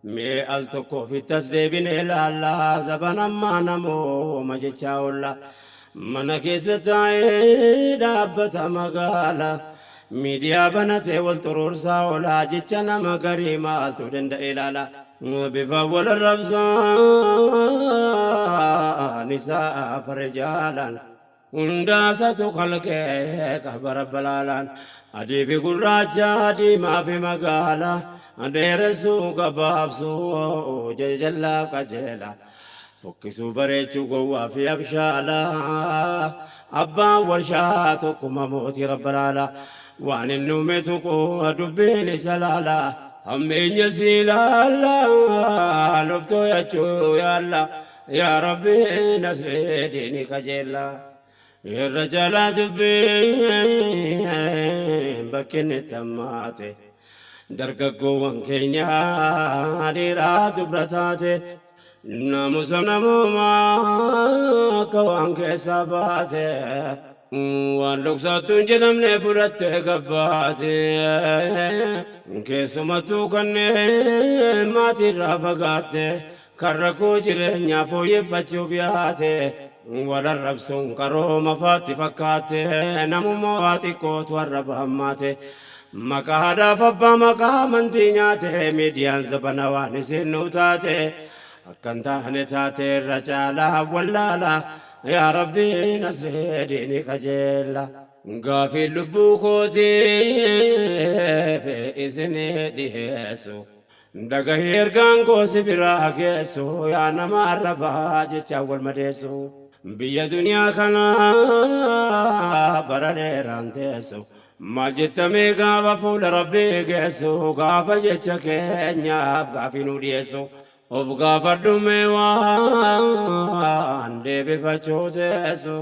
Mee al tokko ofitti as deebinee ilaalla, zaban ammaa namooma jechaa oolla. Mana keessa taa'ee dhaabbata magaala, miidiyaa banatee wal xuruursaa oola, jecha nama garii maaltu danda'e ilaala. Bifa wal arrabsaan isaa farjaalaan. Hundaasatu kalqee qaba rabba laalaan. Adii fi gurraacha, diimaa fi magaala, dheeressuu gabaabsuu, jajallaa qajeela, fokkisuu bareechuu, gowwaa fi abshaala. Abbaan warshaa tokkuma mootii rabba laala. Waan inni uume tuqu dubbiin isa laala. Hammeenya si ilaalla, nuuf too'achuu yaalla. Yaa Rabbi nasrii diinii qajeella. Irra caalaa dubbiin bakki inni itti hammaate. Dargaggoowwan keenya dhiiraa dubra taate. Naamusa namoomaa akka waan keessaa baate. Waan dhoksaattuu hin jedhamne fudhattee gabbaate. Keessumattuu kanneen maatiirraa fagaatte. Kan rakkoo jireenyaa fooyyeffachuuf yaate, wal arrabsuun qarooma faatti fakkaatte, namummaa waa xiqqootu arraba hammaate. Maqaa haadhaaf abbaa, maqaa amantii nyaate, miidiyaan zabana waan isiin nuu taate, akka hin taane taate irra caalaa wallaala, yaa Rabbi nasree diinii qajeella. Gaafiin lubbuu kootiif isinii dhiheessu. Dhagahi ergaan koo si biraa geessu, yaa nama arrabaa jechaan wal madeessu. Biyya duniyaa kana bara dheeraan teessu. Maal jettamee gaafa fuula rabbii geessu, gaafa jecha keenyaaf gaafii nuu dhiyeessu. Of gaafadhu mee waan deebifachuu teessu.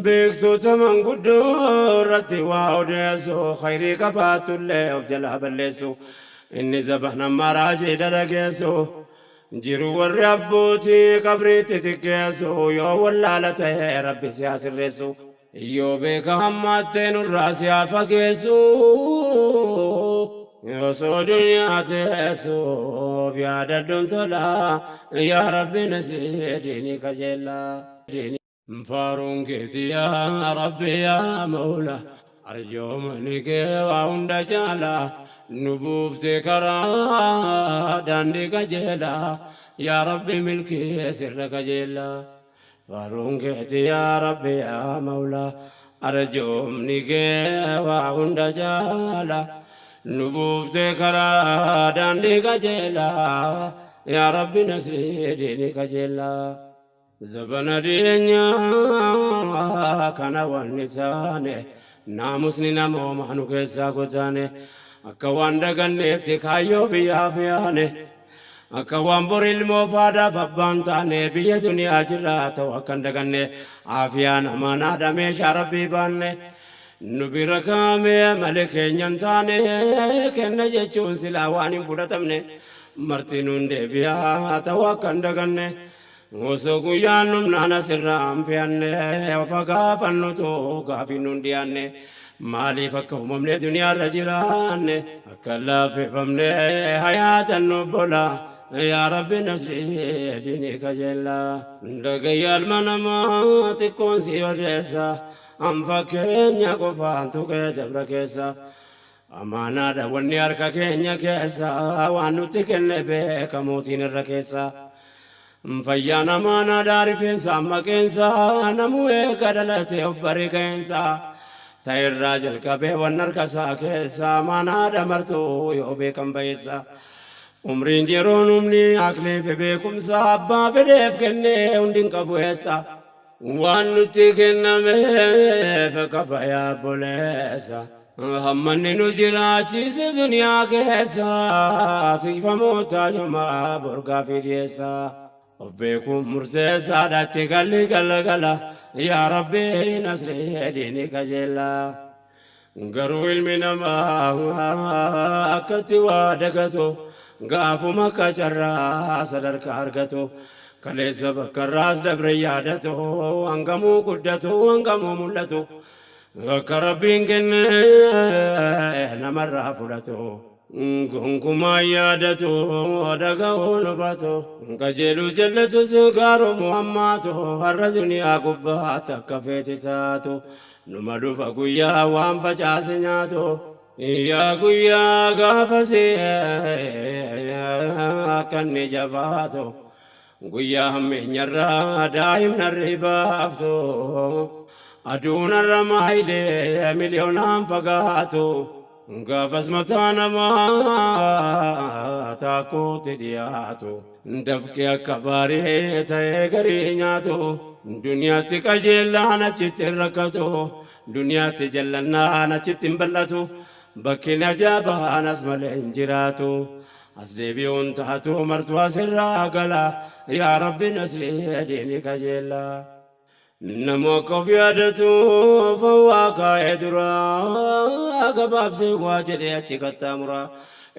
Beektota manguddoo irratti waa odeessu, khayrii qabaattullee of jalaa balleessu. Inni zabana maraajii dalageessu. Jiru warri abbootii qabriitti xiqqeessu, yoo wallaala ta'e rabbi si haa sirreessu. Yoo beeka hammaattee nurraa si haa fageessu. Osoo duniyaa teessuuf yaadadhuun tola, yaa rabbi nasrii diinii qajeellaa. Faaruun keeti yaa Rabbi yaa Mawla, arjoomani kee waa hunda caala, nu buufte karaa daandii qajeela, yaa Rabbi milkii sirra qajeella. Faaruun keeti yaa Rabbi yaa Mawla, arjoomni kee waa hunda caala, nu buufte karaa daandii qajeela, yaa Rabbi nasrii diinii qajeella. Zabana dhiyeenyaa kana wanni taane, naamusni namoomaa nu keessaa godaane, akka waan daganneetti kaayyoo biyyaaf yaane, akka waan bor ilmoo faadaaf abbaan taane, biyya duniyaa jirraa ta'u akka hin daganne, aafiyaan amaanaadha meeshaa rabbii baanne, nu bira kaa'ame malee keenya hin taane, kenna jechuun silaa waan hin fudhatamne, marti nuun deebi'aa ta'u akka hin daganne. Osoo guyyaan dhumnaan asirraa hin fe'anne, ofa gaafannutu gaafii nuun dhiyaanne, maaliif akka uumamne duniyaarra jiraanne, akka laaffifamne hayaatan obbola, yaa Rabbi nasrii diinii qajeella. Dhagayya ilma namaa xiqqoon si odeessa, an fakkeenya qofaan tuqee dabra keessa. Amaanaadha wanni harka keenya keessa, waan nutti kenne beeka mootiin irra keessa. Fayyaan amaanaadha, rifeensa maqeensa, namuu eega dhalate of baree ga'eensa. Ta'irraa jalqabee waan harka isaa keessa, amaanaadha martuu yoo beekan ba'eessa. Umriin yeroon humni aqlii fi beekumsa abbaa fedheef kennee hundi hin qabu eessa. Waan nutti kennameef qaba yaa obboleessa. Hammanni nu jiraachise duniyaa keessa, tikfamoota yomaa borgaa fi dhiyeessa. Of beekuun murteessaadha itti galli galgala, yaa Rabbi nasrii diinii qajeella. Garuu ilmi namaa akkatti waa dagatu, gaafuma akka carraa sadarkaa argatu, kaleessa bakka irraas dabre yaadatu, hangamuu guddatu hangamuu mul'atu, akka rabbiin kenne namarraa fudhatu. Gonkumaa yaadatu dhaga'uun hubatu, qajeeluu jallatus gaaroomu hammaatu, har'a duniyaa gubbaatti akka feeti taatu, numa dhufa guyyaa waan facaase nyaatu. Yaa guyyaa gaafasii akka inni jabaatu, guyyaa hammeenyarraa daa'imnarri baaftu, aduun har'a maayilee miliyoonaan fagaatu, gaafas mataa namaa taakuutti dhiyaatu, dafqee akka baarii ta'ee garii nyaatu. Duniyaatti qajeellaan achitti hin rakkatu, duniyaatti jallannaan achitti hin bal'atu, bakki ajaa'ibaan as malee hin jiraatu. As deebi'uun taatu martuu asirraa gala, yaa Rabbi nasrii diinii qajeelaa. Nama akka of yaadatu fawwaa kaa'ee dura, gabaabsee waa jedhee achi qaxxaamura.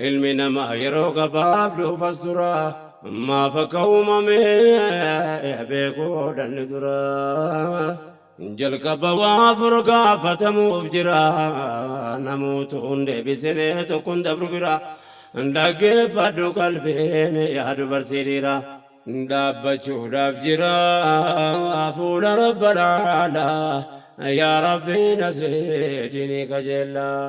Ilmi namaa yeroo gabaabduuf as tura, maaf akka uumame beekuu dhanni dura. Jalqaba waa afur gaafatamuuf jira, namoota hundee deebisee tokkoon dabru bira. Dhaggeeffadhu qalbiin yaa dubartii dhiira. Dhaabbachuudhaaf jira fuula Rabbalaala, yaa Rabbi nasrii diinii qajeelaa.